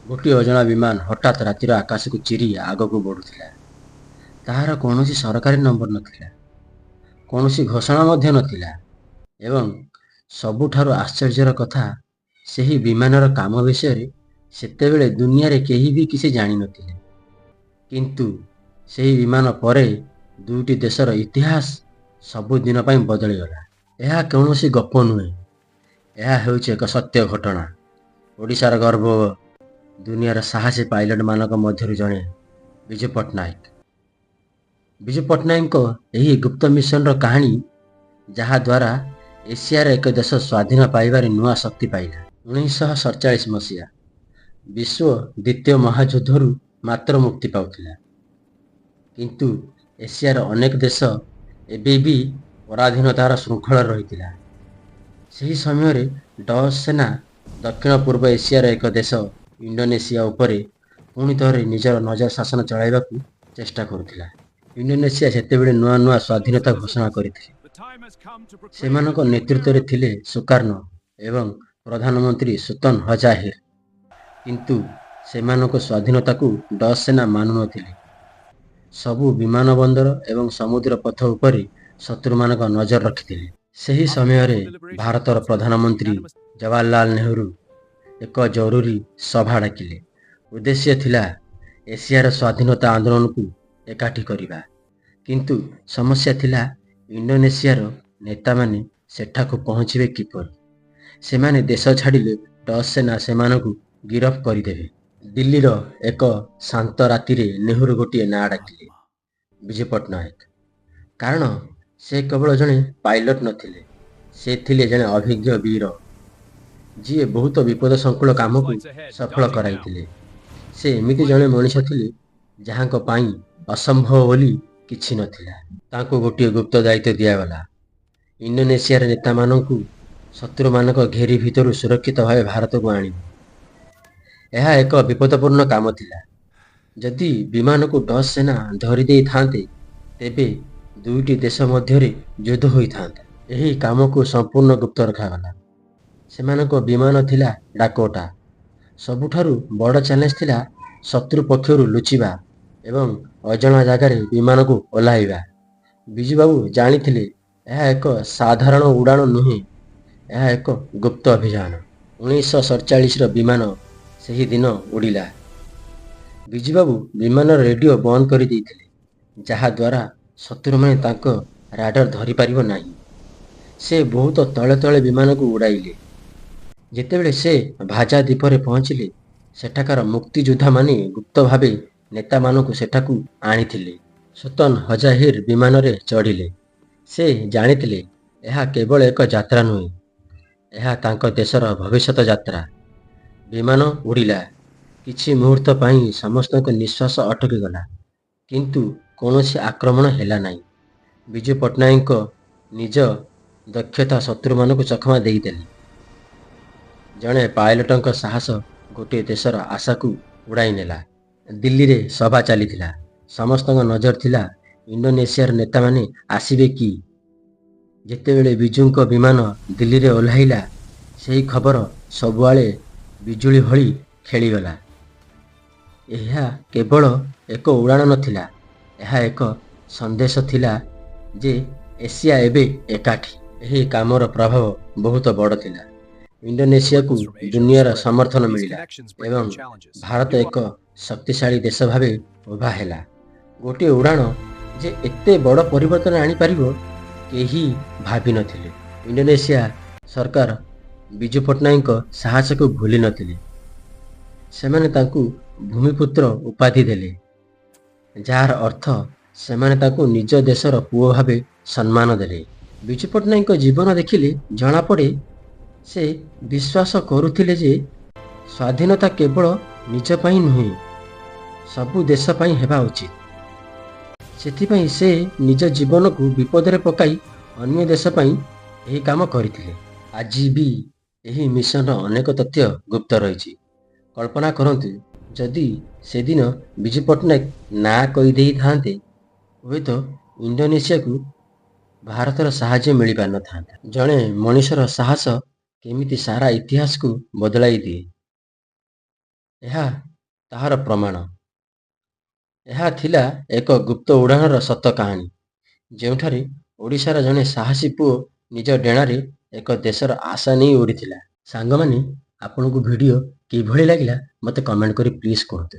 ଗୋଟିଏ ଅଜଣା ବିମାନ ହଠାତ୍ ରାତିର ଆକାଶକୁ ଚିରି ଆଗକୁ ବଢ଼ୁଥିଲା। ତାହାର କୌଣସି ସରକାରୀ ନମ୍ବର ନଥିଲା, କୌଣସି ଘୋଷଣା ମଧ୍ୟ ନଥିଲା ଏବଂ ସବୁଠାରୁ ଆଶ୍ଚର୍ଯ୍ୟର କଥା, ସେହି ବିମାନର କାମ ବିଷୟରେ ସେତେବେଳେ ଦୁନିଆରେ କେହି ବି କିଛି ଜାଣିନଥିଲେ। କିନ୍ତୁ ସେହି ବିମାନ ପରେ ଦୁଇଟି ଦେଶର ଇତିହାସ ସବୁଦିନ ପାଇଁ ବଦଳିଗଲା। ଏହା କୌଣସି ଗପ ନୁହେଁ, ଏହା ହେଉଛି ଏକ ସତ୍ୟ ଘଟଣା। ଓଡ଼ିଶାର ଗର୍ବ, ଦୁନିଆର ସାହସୀ ପାଇଲଟମାନଙ୍କ ମଧ୍ୟରୁ ଜଣେ ବିଜୁ ପଟ୍ଟନାୟକ। ବିଜୁ ପଟ୍ଟନାୟକଙ୍କ ଏହି ଗୁପ୍ତ ମିଶନର କାହାଣୀ, ଯାହାଦ୍ୱାରା ଏସିଆର ଏକ ଦେଶ ସ୍ୱାଧୀନ ପାଇବାରେ ନୂଆ ଶକ୍ତି ପାଇଲା। 1947 ମସିହା, ବିଶ୍ୱ ଦ୍ୱିତୀୟ ମହାଯୁଦ୍ଧରୁ ମାତ୍ର ମୁକ୍ତି ପାଉଥିଲା। କିନ୍ତୁ ଏସିଆର ଅନେକ ଦେଶ ଏବେ ବି ପରାଧୀନତାର ଶୃଙ୍ଖଳରେ ରହିଥିଲା। ସେହି ସମୟରେ ଡଚ୍ ସେନା ଦକ୍ଷିଣ ପୂର୍ବ ଏସିଆର ଏକ ଦେଶ ଇଣ୍ଡୋନେସିଆ ଉପରେ ପୁଣି ଥରେ ନିଜର ନଜର ଶାସନ ଚଳାଇବାକୁ ଚେଷ୍ଟା କରୁଥିଲା। ଇଣ୍ଡୋନେସିଆ ସେତେବେଳେ ନୂଆ ନୂଆ ସ୍ୱାଧୀନତା ଘୋଷଣା କରିଥିଲେ। ସେମାନଙ୍କ ନେତୃତ୍ୱରେ ଥିଲେ ସୁକାର୍ଣ୍ଣୋ ଏବଂ ପ୍ରଧାନମନ୍ତ୍ରୀ ସୁଲତାନ ହଜାହିର। କିନ୍ତୁ ସେମାନଙ୍କ ସ୍ୱାଧୀନତାକୁ ଡଚ୍ ସେନା ମାନୁନଥିଲେ। ସବୁ ବିମାନବନ୍ଦର ଏବଂ ସମୁଦ୍ର ପଥ ଉପରେ ଶତ୍ରୁମାନଙ୍କ ନଜର ରଖିଥିଲେ। ସେହି ସମୟରେ ଭାରତର ପ୍ରଧାନମନ୍ତ୍ରୀ ଜବାହରଲାଲ ନେହେରୁ ଏକ ଜରୁରୀ ସଭା ଡାକିଲେ। ଉଦ୍ଦେଶ୍ୟ ଥିଲା ଏସିଆର ସ୍ୱାଧୀନତା ଆନ୍ଦୋଳନକୁ ଏକାଠି କରିବା। କିନ୍ତୁ ସମସ୍ୟା ଥିଲା, ଇଣ୍ଡୋନେସିଆର ନେତାମାନେ ସେଠାକୁ ପହଞ୍ଚିବେ କିପରି? ସେମାନେ ଦେଶ ଛାଡ଼ିଲେ ଡଚ୍ ସେନା ସେମାନଙ୍କୁ ଗିରଫ କରିଦେବେ। ଦିଲ୍ଲୀର ଏକ ଶାନ୍ତ ରାତିରେ ନେହେରୁ ଗୋଟିଏ ନାଁ ଡାକିଲେ, ବିଜୁ ପଟ୍ଟନାୟକ। କାରଣ ସେ କେବଳ ଜଣେ ପାଇଲଟ ନଥିଲେ, ସେ ଥିଲେ ଜଣେ ଅଭିଜ୍ଞ ବୀର, ଯିଏ ବହୁତ ବିପଦସଂକୁଳ କାମକୁ ସଫଳ କରାଇଥିଲେ। ସେ ଏମିତି ଜଣେ ମଣିଷ ଥିଲେ, ଯାହାଙ୍କ ପାଇଁ ଅସମ୍ଭବ ବୋଲି କିଛି ନଥିଲା। ତାଙ୍କୁ ଗୋଟିଏ ଗୁପ୍ତ ଦାୟିତ୍ୱ ଦିଆଗଲା, ଇଣ୍ଡୋନେସିଆର ନେତାମାନଙ୍କୁ ଶତ୍ରୁମାନଙ୍କ ଘେରି ଭିତରୁ ସୁରକ୍ଷିତ ଭାବେ ଭାରତକୁ ଆଣିବ। ଏହା ଏକ ବିପଦପୂର୍ଣ୍ଣ କାମ ଥିଲା। ଯଦି ବିମାନକୁ ଡଚ୍ ସେନା ଧରିଦେଇଥାନ୍ତେ, ତେବେ ଦୁଇଟି ଦେଶ ମଧ୍ୟରେ ଯୁଦ୍ଧ ହୋଇଥାନ୍ତା। ଏହି କାମକୁ ସମ୍ପୂର୍ଣ୍ଣ ଗୁପ୍ତ ରଖାଗଲା। ସେମାନଙ୍କ ବିମାନ ଥିଲା ଡାକୋଟା। ସବୁଠାରୁ ବଡ଼ ଚ୍ୟାଲେଞ୍ଜ ଥିଲା ଶତ୍ରୁ ପକ୍ଷରୁ ଲୁଚିବା ଏବଂ ଅଜଣା ଜାଗାରେ ବିମାନକୁ ଓହ୍ଲାଇବା। ବିଜୁବାବୁ ଜାଣିଥିଲେ, ଏହା ଏକ ସାଧାରଣ ଉଡ଼ାଣ ନୁହେଁ, ଏହା ଏକ ଗୁପ୍ତ ଅଭିଯାନ। 1947ର ବିମାନ ସେହି ଦିନ ଉଡ଼ିଲା। ବିଜୁବାବୁ ବିମାନର ରେଡିଓ ବନ୍ଦ କରିଦେଇଥିଲେ, ଯାହାଦ୍ୱାରା ଶତ୍ରୁମାନେ ତାଙ୍କ ରାଡାର ଧରିପାରିବ ନାହିଁ। ସେ ବହୁତ ତଳେ ତଳେ ବିମାନକୁ ଉଡ଼ାଇଲେ। ଯେତେବେଳେ ସେ ଭାଜା ଦ୍ୱୀପରେ ପହଞ୍ଚିଲେ, ସେଠାକାର ମୁକ୍ତିଯୋଦ୍ଧାମାନେ ଗୁପ୍ତ ଭାବେ ନେତାମାନଙ୍କୁ ସେଠାକୁ ଆଣିଥିଲେ। ସୁଲତାନ ହଜାହିର ବିମାନରେ ଚଢ଼ିଲେ। ସେ ଜାଣିଥିଲେ, ଏହା କେବଳ ଏକ ଯାତ୍ରା ନୁହେଁ, ଏହା ତାଙ୍କ ଦେଶର ଭବିଷ୍ୟତ ଯାତ୍ରା। ବିମାନ ଉଡ଼ିଲା। କିଛି ମୁହୂର୍ତ୍ତ ପାଇଁ ସମସ୍ତଙ୍କ ନିଶ୍ୱାସ ଅଟକିଗଲା, କିନ୍ତୁ କୌଣସି ଆକ୍ରମଣ ହେଲା ନାହିଁ। ବିଜୁ ପଟ୍ଟନାୟକଙ୍କ ନିଜ ଦକ୍ଷତା ଶତ୍ରୁମାନଙ୍କୁ ଚକମା ଦେଇଦେଲେ। ଜଣେ ପାଇଲଟଙ୍କ ସାହସ ଗୋଟିଏ ଦେଶର ଆଶାକୁ ଉଡ଼ାଇ ନେଲା। ଦିଲ୍ଲୀରେ ସଭା ଚାଲିଥିଲା। ସମସ୍ତଙ୍କ ନଜର ଥିଲା, ଇଣ୍ଡୋନେସିଆର ନେତାମାନେ ଆସିବେ କି? ଯେତେବେଳେ ବିଜୁଙ୍କ ବିମାନ ଦିଲ୍ଲୀରେ ଓହ୍ଲାଇଲା, ସେହି ଖବର ସବୁଆଡ଼େ ବିଜୁଳି ଭଳି ଖେଳିଗଲା। ଏହା କେବଳ ଏକ ଉଡ଼ାଣ ନଥିଲା, ଏହା ଏକ ସନ୍ଦେଶ ଥିଲା ଯେ ଏସିଆ ଏବେ ଏକାଠି। ଏହି କାମର ପ୍ରଭାବ ବହୁତ ବଡ଼ ଥିଲା। ଇଣ୍ଡୋନେସିଆକୁ ଦୁନିଆର ସମର୍ଥନ ମିଳିଲା ଏବଂ ଭାରତ ଏକ ଶକ୍ତିଶାଳୀ ଦେଶ ଭାବେ ଉଭା ହେଲା। ଗୋଟିଏ ଉଡ଼ାଣ ଯେ ଏତେ ବଡ଼ ପରିବର୍ତ୍ତନ ଆଣିପାରିବ, କେହି ଭାବିନଥିଲେ। ଇଣ୍ଡୋନେସିଆ ସରକାର ବିଜୁ ପଟ୍ଟନାୟକଙ୍କ ସାହସକୁ ଭୁଲି ନଥିଲେ। ସେମାନେ ତାଙ୍କୁ ଭୂମିପୁତ୍ର ଉପାଧି ଦେଲେ, ଯାହାର ଅର୍ଥ ସେମାନେ ତାଙ୍କୁ ନିଜ ଦେଶର ପୁଅ ଭାବେ ସମ୍ମାନ ଦେଲେ। ବିଜୁ ପଟ୍ଟନାୟକଙ୍କ ଜୀବନ ଦେଖିଲେ ଜଣାପଡ଼େ, ସେ ବିଶ୍ୱାସ କରୁଥିଲେ ଯେ ସ୍ୱାଧୀନତା କେବଳ ନିଜ ପାଇଁ ନୁହେଁ, ସବୁ ଦେଶ ପାଇଁ ହେବା ଉଚିତ। ସେଥିପାଇଁ ସେ ନିଜ ଜୀବନକୁ ବିପଦରେ ପକାଇ ଅନ୍ୟ ଦେଶ ପାଇଁ ଏହି କାମ କରିଥିଲେ। ଆଜି ବି ଏହି ମିଶନର ଅନେକ ତଥ୍ୟ ଗୁପ୍ତ ରହିଛି। କଳ୍ପନା କରନ୍ତୁ, ଯଦି ସେଦିନ ବିଜୁ ପଟ୍ଟନାୟକ ନା କହିଦେଇଥାନ୍ତେ, ହୁଏତ ଇଣ୍ଡୋନେସିଆକୁ ଭାରତର ସାହାଯ୍ୟ ମିଳିପାରିନଥାନ୍ତା। ଜଣେ ମଣିଷର ସାହସ କେମିତି ସାରା ଇତିହାସକୁ ବଦଳାଇ ଦିଏ। ଏହା ତାହାର ପ୍ରମାଣ। ଏହା ଥିଲା ଏକ ଗୁପ୍ତ ଉଡ଼ାଣର ସତ କାହାଣୀ, ଯେଉଁଠାରେ ଓଡ଼ିଶାର ଜଣେ ସାହସୀ ପୁଅ ନିଜ ଡେଣାରେ ଏକ ଦେଶର ଆଶା ନେଇ ଉଡ଼ିଥିଲା। ସାଙ୍ଗମାନେ, ଆପଣଙ୍କୁ ଭିଡ଼ିଓ କିଭଳି ଲାଗିଲା, ମୋତେ କମେଣ୍ଟ କରି ପ୍ଲିଜ୍ କୁହନ୍ତୁ।